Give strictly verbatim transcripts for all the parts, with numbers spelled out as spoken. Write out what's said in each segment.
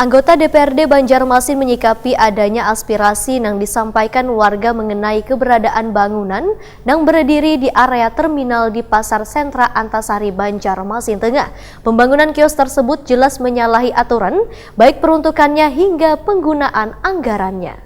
Anggota D P R D Banjarmasin menyikapi adanya aspirasi nang disampaikan warga mengenai keberadaan bangunan nang berdiri di area terminal di Pasar Sentra Antasari, Banjarmasin Tengah. Pembangunan kios tersebut jelas menyalahi aturan, baik peruntukannya hingga penggunaan anggarannya.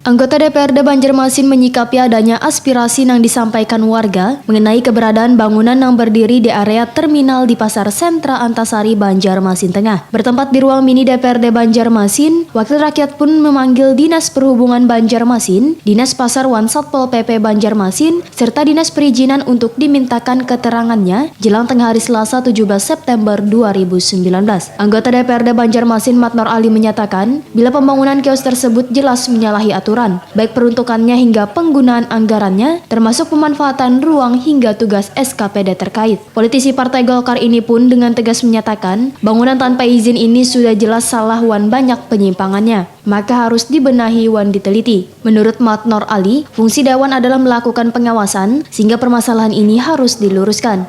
Anggota D P R D Banjarmasin menyikapi adanya aspirasi nang disampaikan warga mengenai keberadaan bangunan nang berdiri di area terminal di Pasar Sentra Antasari, Banjarmasin Tengah. Bertempat di ruang mini D P R D Banjarmasin, wakil rakyat pun memanggil Dinas Perhubungan Banjarmasin, Dinas Pasar wan Satpol P P Banjarmasin, serta Dinas Perizinan untuk dimintakan keterangannya jelang tengah hari Selasa tujuh belas September dua ribu sembilan belas. Anggota D P R D Banjarmasin Matnor Ali menyatakan, bila pembangunan kios tersebut jelas menyalahi aturan, baik peruntukannya hingga penggunaan anggarannya, termasuk pemanfaatan ruang hingga tugas S K P D terkait. Politisi Partai Golkar ini pun dengan tegas menyatakan, bangunan tanpa izin ini sudah jelas salah wan banyak penyimpangannya, maka harus dibenahi wan diteliti. Menurut Matnor Ali, fungsi Dewan adalah melakukan pengawasan sehingga permasalahan ini harus diluruskan.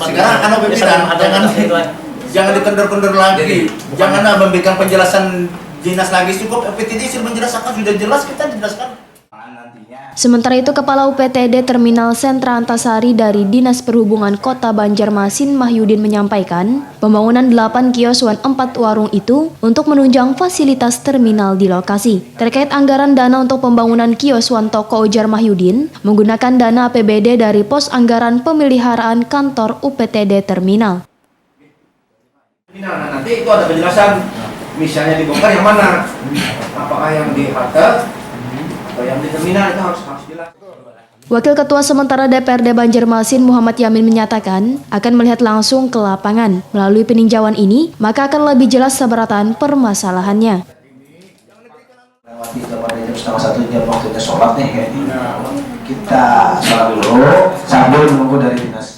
Sekarang anu pimpinan, jangan jangan dikendur-kendur lagi, jangan ah, memberikan penjelasan dinas lagi, cukup P T D sudah menjelaskan, sudah jelas kita dijelaskan. Sementara itu, Kepala U P T D Terminal Sentra Antasari dari Dinas Perhubungan Kota Banjarmasin Mahyudin menyampaikan, pembangunan delapan kios wan empat warung itu untuk menunjang fasilitas terminal di lokasi. Terkait anggaran dana untuk pembangunan kios wan toko, ujar Mahyudin, menggunakan dana A P B D dari pos anggaran pemeliharaan kantor U P T D terminal. Terminal, nah, nanti itu ada penjelasan, misalnya dibongkar yang mana, apakah yang di halte atau yang di terminal, itu harus harus jelas. Wakil Ketua Sementara D P R D Banjarmasin Muhammad Yamin menyatakan akan melihat langsung ke lapangan. Melalui peninjauan ini, maka akan lebih jelas sabarataan permasalahannya. Lewati jam ada jam setengah satu jam waktunya sholat nih kayaknya. Kita sholat dulu sambil menunggu dari dinas.